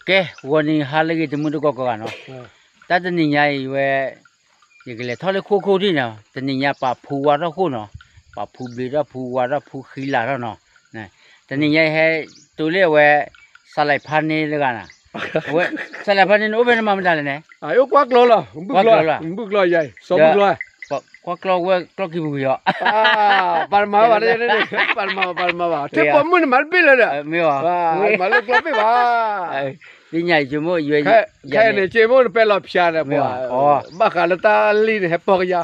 ကဲ, ဂီၤနံၤဟါလၢအဂ့ၤ တမုၢ်တကိးကိးဂၤနီၤ, တၢ်တနံၤညါအံၤဝဲ ယကလဲၤထီၣ်လၢဃိၣ်ခိၣ်ထံၣ်နီၤ, တနံၤညါပာ်ဖှူဝါထီၣ်ဃိၣ်နီၤ, ပာ်ဖှူဘျ့ထီၣ်ဖှူဝါထီၣ်ဖှူဃံလၤထီၣ်နီၤ, တနံၤညါအံၤဟဲတိၤလၢအဝဲ စးလဲၤဖါန့ၢ်တဂၤနီၤ, အဝဲ စးလဲၤဖါန့ၢ်န့ၣ် အိၣ်ဖဲန့ၣ်မၤမတၤလဲၣ်န့ၣ်, ကွၢ်ကျီလီၤ, ဘုၣ်ကျီယၤ, စီၤဘုၣ်ကျီ, ကွၢ်ကျီဝဲကျီၢ်ကံပူၤကယီၤ, ပှၤတမၤဘၣ်, ပှၤတမၤဘၣ်, ထဲပိာ်မုၣ်န့ၣ်မၤတဘ့ၣ်လၢဒီး, မ့ၢ်ဘၣ်, မၤလၢကျီဘ့ၣ်ဘၣ်, လၢညါယမိၢ်ယွဲ, ခဲအံၤန့ၣ် က့မိၢ်နပဲလီၤဖျါဒီးပှၤ, ဘၣ်ဃးလၢတၢ်လံၣ်န့ၣ် ဟဲပီကယၤ,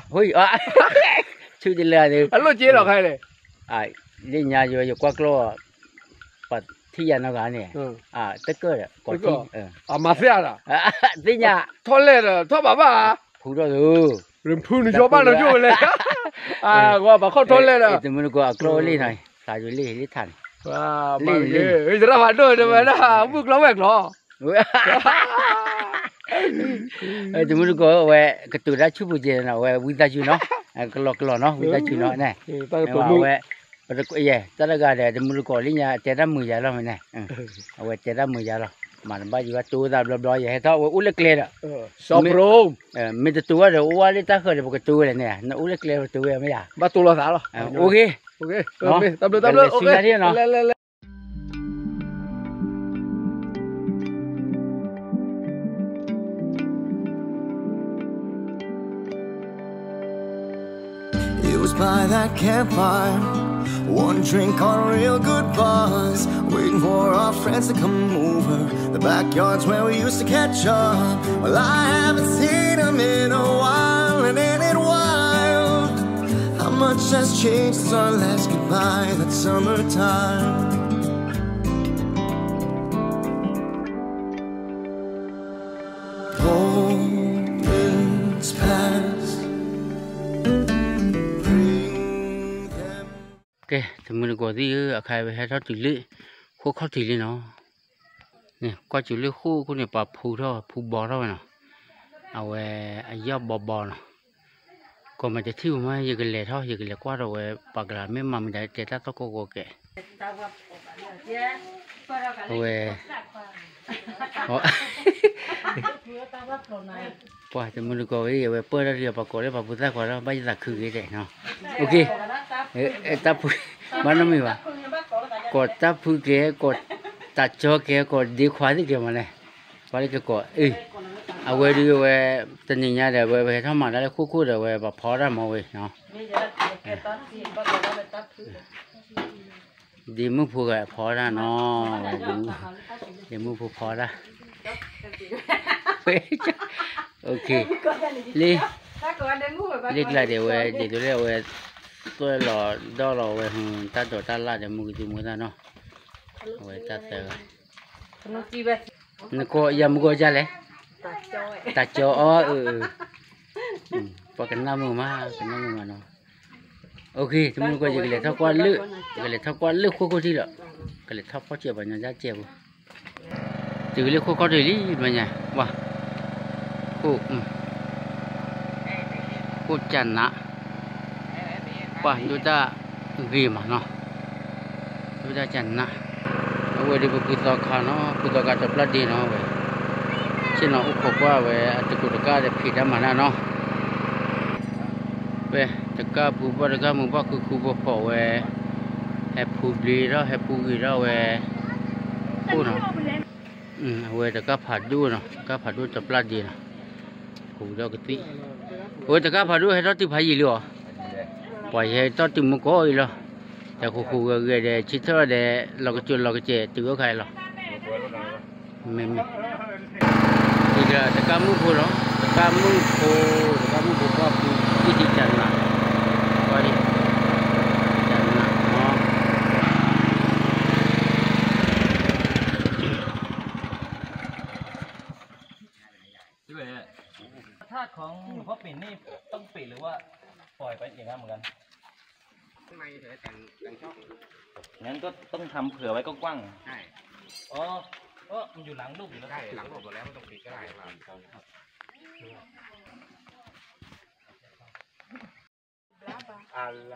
ဆူတလၢ, အလိၣ်က့လီၤခဲအံၤန့ၣ်, လၢညါယွဲယကွၢ်ကျီ ပှၤထံၣ်ယၤနီတဂၤန့ၣ်, တကၢၢ်ဒီး ကိးထံၣ်, အမၤသ့ဧါဒီး, သ့ၣ်ညါ, ထီၣ်လဲၢ်ဒီးထီၣ်ဘၣ်ဘၣ်, ဖူထီၣ်သိ, ဖုနယီဘၣ်နယိၣ်လဲၣ်, ပှၤခီၣ်ထီၣ်လဲၢ်ဒီး, တမုၢ်တကိးအကျီအိၣ်လံနီၤ, သးယိၤလံလံထးန့ၣ်, လံ, သရၣ်ဖးဒိၣ်တဝဲဒၣ် ဘုၣ်ကျီဝဲကျီ တမုၢ်တကိးဝဲ ကတိၤတၢ်ဆူၣ်ပူၤကဲနီၤ, အဝဲဝံသးစူၤနီၤ, ကလီကလီနီၤ, ဝံသးစူၤနီၤ, အဝဲ တၢ်တဂၤဒီး တမုၢ်တကိးလၢညါ တဲတၢ်မုာ်ယၤလီၤမ့ၢ်န့ၣ်, အဝဲတဲတၢ်မုာ်ယၤလီၤ, မၤတဘၣ်ယံၤဘၣ် တိၤသးဘျီဘျီ ယဟဲထီၣ်ဝဲအိၣ်လၢကျဲဒီး, မ့ၢ်တတိၤဝဲဒီး အိၣ်ဝဲလၢတၢ်ဃၢၤဒီး ပကတိၤဝဲလဲၣ်န့ၣ်, နအိၣ်လၢကျဲပကတိၤဝဲမ့ၢ်ယၤ, ဘၣ်တိၤလီၤသးလီၤ, အိၣ်ဂ့ၤ, တၢ်ဘျုးတၢ်ဘျုး, လဲၤဆူညါထံၣ်နီၤ It was by that campfire, one drink on real good buzz, waiting for our friends to come over. The backyard's where we used to catch up. Well, I haven't seen 'em in a while, and ain't it wild how much has changed since our last goodbye that summertime. Moments pass, bring them. ကဲ, တမုၢ်တကိးသ့ၣ်ဧၢ, အခါဝဲဟဲထီၣ်တုၤလၢ ဃိၣ်ခီၣ်ထံးလံနီၤ, န့ၣ် ကွၢ်စူၤလၢဃိၣ်ခိၣ်န့ၣ် ပှၤဖူထီၣ်ဖူဘီထီၣ်ဝဲနီၤ, အဝဲအယီၢ်ဘီဘီနီၤ, ကိးမးတထံၣ်ပူၤမး ယကလဲၤထီၣ် ယကလဲၤကွၢ်ထီၣ်ဝဲ ပှၤကလၤမ့ၢ်မၤမတၤတဲတၢ်သီၣ်ကိးဂီၤကဲး, အဝဲ ပှၤတမုၢ်တကိးဝဲ အဝဲပၢၢ်ထီၣ်ဒံး ပှၤကိးလၢပှၤဖိသၣ်ခွါလီၤ ဘၣ်ယသးခုက့ၤတဲနီၤ, တၢ်ဖု, ဘၣ်နီတမံၤဘၣ်, ကိးတၢ်ဖုကဲ ကိးတၢ်ကၠီကဲ ကိးဒ့ခွါသ့ၣ်ကဲမးလဲၣ်, ပှၤလၢကကိး, အဝဲဒုးဝဲ တနံၤညါဒီး ဝဲဟဲထီၣ်မၤတၢ်လၢခိၣ်ခိၣ်ဒီး ဝဲပှၤဖီတၢ်မၤဝဲနီၤ ဒ့မုၣ်ဖိဂၤဖီတၢ်နီၤ, ဒ့မုၣ်ဖိဖီတၢ်, လၢ, လၢကျါဒဲးဝဲ ဒ်သိးလၢအဝဲ သွဲၣ်လီၤဒီၣ်လီၤဝဲ တၢ်ဒိးတၢ်လၣ်ဒီး မူကဒုမူသၣ်နီၤ, အဝဲတၢ်သၢဂၤ, နကိးယၤမူကီၢ်ယၤလဲၣ်, တၢ်ကၠီအီၤ, ပှၤကနၣ်မုာ်မး ကနၣ်မုာ်မးနီၤ တမုၢ်တကိး ယကလဲၤထီၣ်ကွၢ်လၢ, ယကလဲၤထီၣ်ကွၢ်လၢဃိၣ်ခိၣ်ထံလီၤ, ကလဲၤထီၣ်ဖီၣ်စဲးပှၤညီကစဲးပူၤ, တုၤလၢဃိၣ်ခီၣ်ထံးလံ ဘျီညါ, ပှၤ, ဃိၣ်, ဃိၣ်ကနး, ပှၤဒိၣ်တၢ်ဂ့ၤမးနီၤ, ဒိၣ်တၢ်ကနး, အဝဲဒုးပဖုသီခါနီၤ ဖုသီခါတပျၢ်ဒ့နီၤဝဲ, ဆ့ၣ်နီၤအိၣ်ခိးကွၢ်ဝဲ အတကူးတကၢ်ဒီးဖံးတၢ်မၤတၢ်နီၤ ဝဲတကၢ်ဖုဘီၣ်တကၢ်မုၢ်ဘီၣ်ခုဃုဖိဖီးဝဲ, ဟဲဖူဘျ့ထီၣ် ဟဲဖူဂ့ၤထီၣ်ဝဲ, အိၣ်နီၤ, အဝဲတကၢ်ဖးဒိၣ်နီၤ တကၢ်ဖးဒိၣ်တပျၢ်ဒ့နီၤ, ဃုာ်ဒီးကသံၣ်, အဝဲတကၢ်ဖးဒိၣ်ဟဲထီၣ်တုၤဖးယံာ်လံအီၤ, ပှၤယဟဲထီၣ်တုၤမုၢ်ကီၢ်အံၤလီၤ, တၢ်ဃုာ်ဃုာ်ဂဲၤဂဲၤဒီး ဆံထၢၣ်ဒီး လီၤကစၢၢ်လီၤကစၢၢ်တုၤအိၣ်ခါအံၤလီၤ မ့မ့ၢ်, အံၤဒီးတကၢ်မုၣ်ဖိလီၤ တကၢ်မုၣ်ဖိ, တကၢ်မုၣ်ဖိပှၢ်ဖု အံၤဒံးကနး, ပှၢ်ဒံး, ကနးနီၤ ถ้าของหลวงพ่อปิ่นนี่ต้องปิดหรือว่าปล่อยไปอย่างนั้นเหมือนกัน งั้นก็ต้องทำเผื่อไว้กว้างๆ ใช่ อ๋อ ก็มันอยู่หลังรูปอยู่แล้ว ใช่ หลังรูปหมดแล้ว ไม่ต้องปิดก็ได้ครับ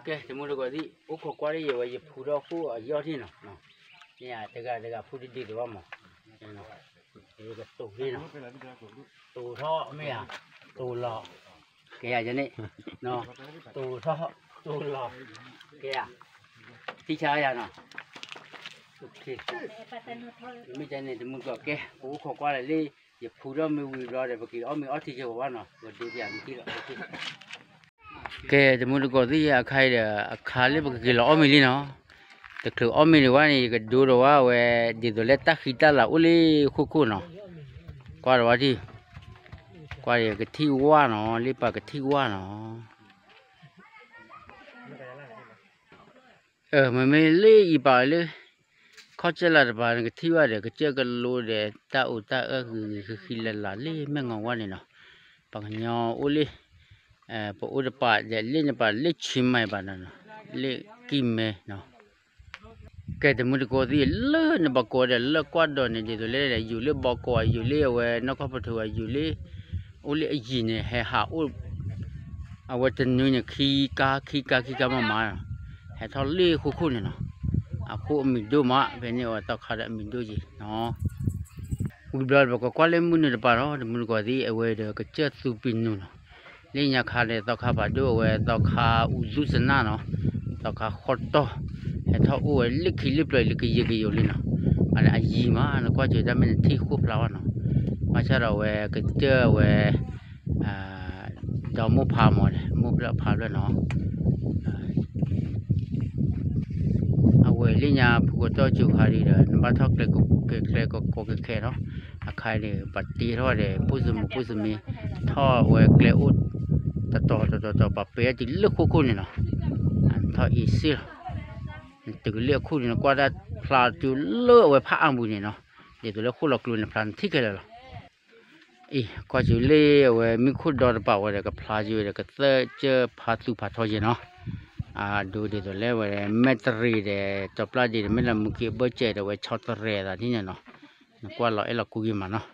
ကဲ တမုၢ်တကိးသ့ၣ် အိၣ်ခိးကွၢ်လၢယဝဲ ယဖူထီၣ်ဃိၣ်အယီၢ်ထံၣ်နီၤ, မ့ၢ်တဂၤတဂၤဖူတဒုတဘၣ်မး, တိၢ်ထီၣ်မ့ၢ်ဧါ, တိၢ်လီၤ, ကဲယၤန့ၣ်, တိၢ်ထီၣ်, တိၢ်လီၤ, ကဲယၤ, ထံဆါယၤနီၤ, မ့ၢ်န့ၣ် တမုၢ်တကိးကဲ ပအိၣ်ခိးကွၢ်လၢာ်လံ, ယဖူထီၣ်မ့ၢ်ဝံၤဘျီဒီး ပက့ၤအီၣ်မ့ၤအီထံက့ၤဝဲဘၣ်နီၤ, ပဒိပယၤမ့ၢ်ထံလီၤ, ကဲ တမုၢ်တကိးသ့ၣ် အခါအံၤဒီး အခါလၢပကက့ၤလီၤအီၣ်မ့ၤလံနီၤ, တချုးအီၣ်မ့ၤဒံးဝဲန့ၣ် ယကဒိဒီးဝဲဝဲ ဒ်သိးလၢတၢ်ဃံတၢ်လၤအိၣ်လၢဃိခိၣ်နီၤ, ကွၢ်ဒီးဝဲဒၣ်, ကွၢ်ဒီးကထံၣ်ဝါနီၤ, လၢပှၤကထံၣ်ဝါနီၤ မ့မ့ၢ်လၢအံၤပာ်လၢ ခီၣ်ကၢၢ်လၢ်တပၤ နကထံၣ်ဘၣ်ဒီး ကစၢၢ်ကလိဒီး တၢ်အိၣ်တၢ်အၢဂ့ၤဂ့ၤဃံဃံလၤလၤလၢမဲာ်ငီၤဝါန့ၣ်နီၤ, ပှၤကညီအိၣ်လၢ ပအိၣ်တပၤဒီး လၢနပၤလၢဆံမဲာ်ဘၣ်နီၤ, လၢကံၢ်မဲာ်နီၤ ကဲ တမုၢ်တကိးသ့ၣ် လၢနဘၣ်ကိးဒီး လၢကွၢ်ဒီးန့ၣ် ဒ်သိးလၢ ယိၤလၢဘီကီး ယိၤလၢအဝဲ နီၢ်ကီၢ်ပထူး ယိၤလၢ အိၣ်လၢအယံၤန့ၣ် ဟဲဟးအိၣ် အဝဲတနွံန့ၣ် ခံကါ ခံကါ ခံကါမးမးနီၤ, ဟဲထီၣ်လၢဃိခိၣ်န့ၣ်နီၤ, အဃိအမံၤဒိၣ်မး ဖဲန့ၣ်အဝဲသီခါဒီးအမံၤဒိၣ်က့ၤနီၤ ဝံၤဘျီပကကွၢ်လၢမုၢ်နုာ်တပၤလီၤ, တမုၢ်တကိးသ့ၣ် အဝဲဒီးကစၢၢ်သူပံၤနုာ်နီၤ, လၢညါခါဒီးသီခါဖးဒိၣ် အဝဲသီခါအူသူစနၣ်နီၤ, သီခါဃီတီၢ်, ဟဲထီၣ်အိၣ်ဝဲလၢခံလၢပျၢၤလၢကယံၤကယိၤလံနီၤ, အယံၤမး နကွၢ်စၢၤတၢ်မ့ၢ် နထံၣ်ဃိၣ်ဖျါဘၣ်နီၤ, ဘၣ်ဆၣ်ဒီးအဝဲကစၢၢ်အဝဲ ဒီးမိၢ်ဖးမးဒီး မိၢ်ဖျၢၣ်ဖးဖျၢၣ်နီၤ အဝဲလၢညါ ဖုကတီၢ်စူၤခါဒံးဒီး နဘၣ်ထီၣ်ကျဲကကျဲကကိးကခဲနီၤ, အခါန့ၣ် ပှၤတ့ထီၣ်ဒီး ဖိၣ်စမူးဖိၣ်စမံၤ ထီၣ်ဝဲကျဲအိၣ် တတီၤတတီၤတတီၤ ပှၤပဲာ်အီၤတုၤလၢဃိခိၣ်န့ၣ်နီၤ, ထီၣ်အံၤစ့ၢ်လီၤ, နတုၤလၢအခိၣ်န့ၣ် နကွၢ်တၢ်ဖျါတုၤလၢအဝဲဖးအါပူၤန့ၣ်နီၤ, ဒ်သိးလၢဃိၣ်လီၤကျိၤန့ၣ် ဖျါနထံၣ်ခဲလၢာ်လီၤ အံၤ ကွၢ်စူၤလၢအဝဲမံခိၣ်ဒီတပာ်ဝဲဒီး ကဖျါယိၤဒီး ကသၢၣ်ကၢၢ်ဖးသူဖးထီယဲနီၤ, အဒိဒ်သိးလၢဝဲ မဲၣ်တရံးဒီး စီၤပျၢ်ဒ့ဒီး မ့ၢ်လၢမူက့အဘၢၣ်စဲးဒီး ဝဲဆီတရဲးသးဒ်န့ၣ်နီၤ, နကွၢ်လီၤအဲၣ်လီၤကွံဂ့ၤမးနီၤ,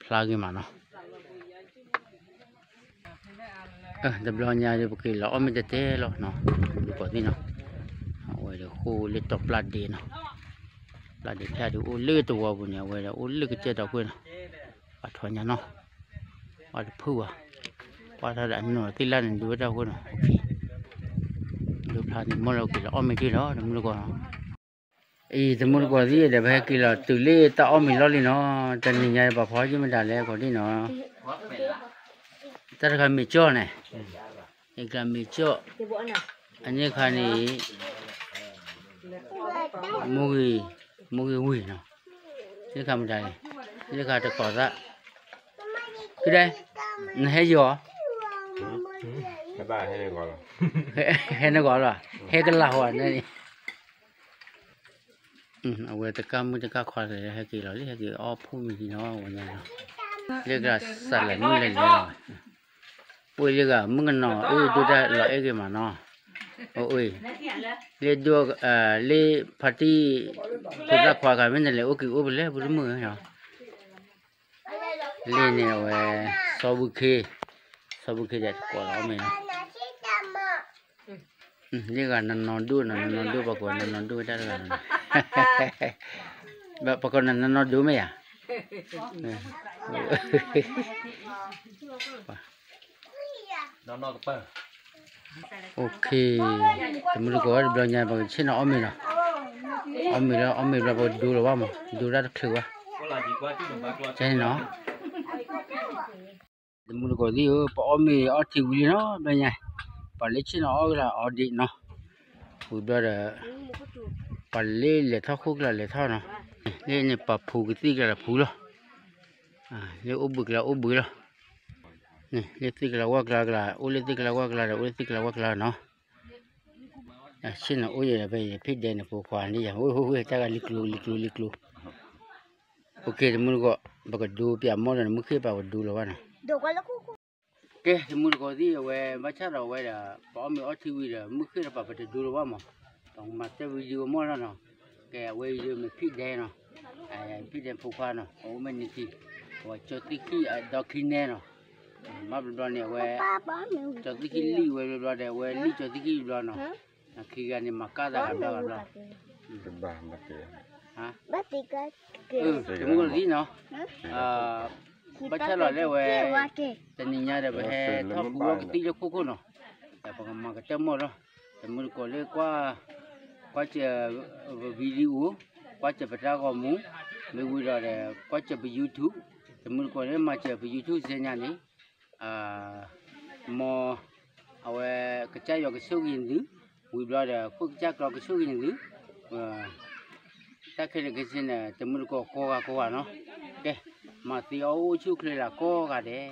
ဖျါဂ့ၤမးနီၤ တဘျီညါဒီး ပက့ၤလီၤအီၣ်မ့ၤတဲတဲလီၤနီၤ, ဒုးကိးသ့ၣ်နီၤ, အဝဲဒီးဃိၣ်လၢတီၤပျၢ်ဒ့နီၤ, ပျၢ်ဒ့ဖၠၣ်ဒုးအိၣ်လၢတဝီပူၤန့ၣ် အဝဲဒီးအိၣ်လၢကစၢၢ်တီခိၣ်နီၤ, ပှၤထီညါနီၤ, ပှၤတဖုဘၣ်, ကွၢ်ထီၣ်ဒီးအနီၢ်သ့ၣ်လၢန့ၣ် ဒုးဝဲတၢ်ဃိနီၤ, ဒုးဖျါန့ၣ် မ်လၢက့ၤလီၤအီၣ်မ့ၤထံလီၤ တမုၢ်တကိးနီၤ အံၤ တမုၢ်တကိးသ့ၣ်ဒီး ပဟဲက့ၤလီၤတုၤလၢတၢ်အီၣ်မ့ၤလီၢ်လံနီၤ, တနံၤညါပှၤဖီယုၢ်မတၤလဲၣ် ကိးဒံနီၤ, တၢ်တခါမ့ၤကၠီၣ်န့ၣ်, အံၤကျါမ့ၤကၠီၣ်, အန့ၣ်ခါန့ၣ် မိၢ်ဂ့ၤ, မိၢ်ဂ့ၤဝံၤနီၤ, လၢခါမတၤလဲၣ်, လၢခါတကိးသၣ်, ဖုဒဲ, နဟဲယီၤ, ဟဲနဂီၤလီၤ, ဟဲကလၤဟီန့ၣ် အဝဲတကၢ်မုၢ်တကၢ်ခွါလၢဟဲက့ၤလီၤလံ ဟဲက့ၤအီၣ်ဖှိၣ်မ့ၤလံနီၤ ဝဲညါနီၤ, လၢကစးလဲၤမုၢ်လဲၤလဲၤလီၤ, အိၣ်လၢဂၤမုၣ်ကနီၤ အိၣ်ဒိၣ်တၢ်လီၤအဲၣ်ဂ့ၤမးနီၤ, အိၣ်အံၤ, လၢဒိၣ်, လၢဖါတံၢ်, ဖိသၣ်ခွါဂၤမ့ၢ်နလဲၤအိၣ်က့ၤအိၣ်ဖဲလဲၣ် ဖိတမုၣ်ဧၢနီၤ လၢန့ၣ်အဝဲ, စီဘုခ့, စီဘုခ့ဒီးတကိးလီၤအီၣ်မ့ၤနီၤ, လၢဂၤနနီၢ်ဒိၣ်နီၤ နနီၢ်ဒိၣ် ပှၤကိးနနီၢ်ဒိၣ်ဝဲဒၣ်တဂၤနီၤ, ပှၤကိးနနီၢ်ဒိၣ်မ့ၢ်ဧါ, အိၣ်ခ့, တမုၢ်တကိးဝဲတဘျီညါ ပကဆ့ၣ်နီၤအီၣ်မ့ၤနီၤ, အီၣ်မ့ၤလၢအီၣ်မ့ၤဘျီ ပကဒိလီၤဘၣ်မး ဒိတၢ်တချုးဘၣ်, ကဲန့ၣ်နီၤ တမုၢ်တကိးသ့ၣ်ဧၢ ပအီၣ်မ့ၤအီထံဝံၤလံနီၤ ဘျီညါ, ပှၤလၢဆ့ၣ်နီၤအီၣ်ကလၢအီဒံးနီၤ, ဝံၤဘျီဒီး, ပှၤလၢလဲၤထီၣ်ဃိၣ်ကလၢလဲၤထီၣ်နီၤ, လၢန့ၣ်ပှၤဖုကသံၣ်ကလၢဖုလီၤ, လၢအိၣ်ဘှံးကလၢအိၣ်ဘှံးလီၤ, လၢသ့ၣ်ကလၢဝၢ်ကလၢကလၢ အိၣ်လၢသ့ၣ်ကလၢဝၢ်ကလၢဒီး အိၣ်လၢသ့ၣ်ကလၢဝၢ်ကလၢနီၤ ဆ့ၣ်နီၤအိၣ်ယဲဒီး ဖဲယဖံၣ်ဒဲန့ၣ် ဖိခွါန့ၣ်ယၤ ဝဲဝဲဝဲ တၢ်ဂၤလံၤကျိၤလံၤကျိၤလံၤကျိၤ, အိၣ်ခ့ တမုၢ်တကိး ပကဒိပျးမီၢ်ဒီး နမုၢ်ဃ့ၢ်ပာ်ပဒိလီၤဘၣ်နီၤ, ကဲ တမုၢ်တကိးသ့ၣ် အဝဲဘၣ်ဆၣ်ဒီးအဝဲဒီး ပအီၣ်မ့ၤအီထံဝံၤဒီး မုၢ်ဃ့ၢ်တပာ်ပတဒိလီၤဘၣ်မး, ပကမၤစၢၤဝံၤဒုးအမီၢ်လီၤနီၤ, ကဲ အဝဲယမ့ၢ်ဖံၣ်ဒဲနီၤ, ဖံၣ်ဒဲဖိခွါနီၤ အအိၣ်မ့ၢ်နံၤထံး, အဝဲကၠီသံၣ်ခံအဒီခံနဲနီၤ, ဘၣ်ဘျီဘျီန့ၣ် အဝဲ ကၠီသံၣ်ခံလံၣ်ဝဲဘျီဘျီဒီး အဝဲလံၣ်ကၠီသံၣ်ခံဘျီနီၤ, ခံဂၤန့ၣ် မၤကၢ်သးဂၤဘျီဂၤဘျီ, တဘၣ်ဘၣ်က့ၤ ဘၣ်သ့ၣ်ကဲ, တမုၢ်ကသံနီၤ, ဘၣ်ဆၣ်လီၤလၢဝဲ, တနံၤညါဒီးပဟဲထီၣ်ပူၤလီၤကသံၣ်လၢခိၣ်ခိၣ်နီၤ, ဒီးပကမၤကတၢၢ်မီၢ်လီၤ, တမုၢ်တကိးလၢ ကွၢ်စၢၤ video, ကွၢ်စၢၤပတၢ်ဂီၤမူ, မ့ၢ်ဝံၤဒီး ကွၢ်စၢၤပ YouTube, တမုၢ်တကိးလၢမၤစၢၤပ YouTube စဲညါန့ၣ်, မ်အဝဲကစၢ်ယွၤကဆိၣ်ဂ့ၤနသု, ဝံၤဘျီဒီး ခိၣ်ကစၢ်ကျီကဆိၣ်ဂ့ၤနသု, တၢ်ခဲလၢာ်ခဲဆ့န့ၣ် တမုၢ်တကိးကိးဂၤကိးဂၤနီၤ, ကဲ, မၤသ့အီၣ်အိၣ်ဆူၣ်ချ့လၢကိးဂၤဒဲး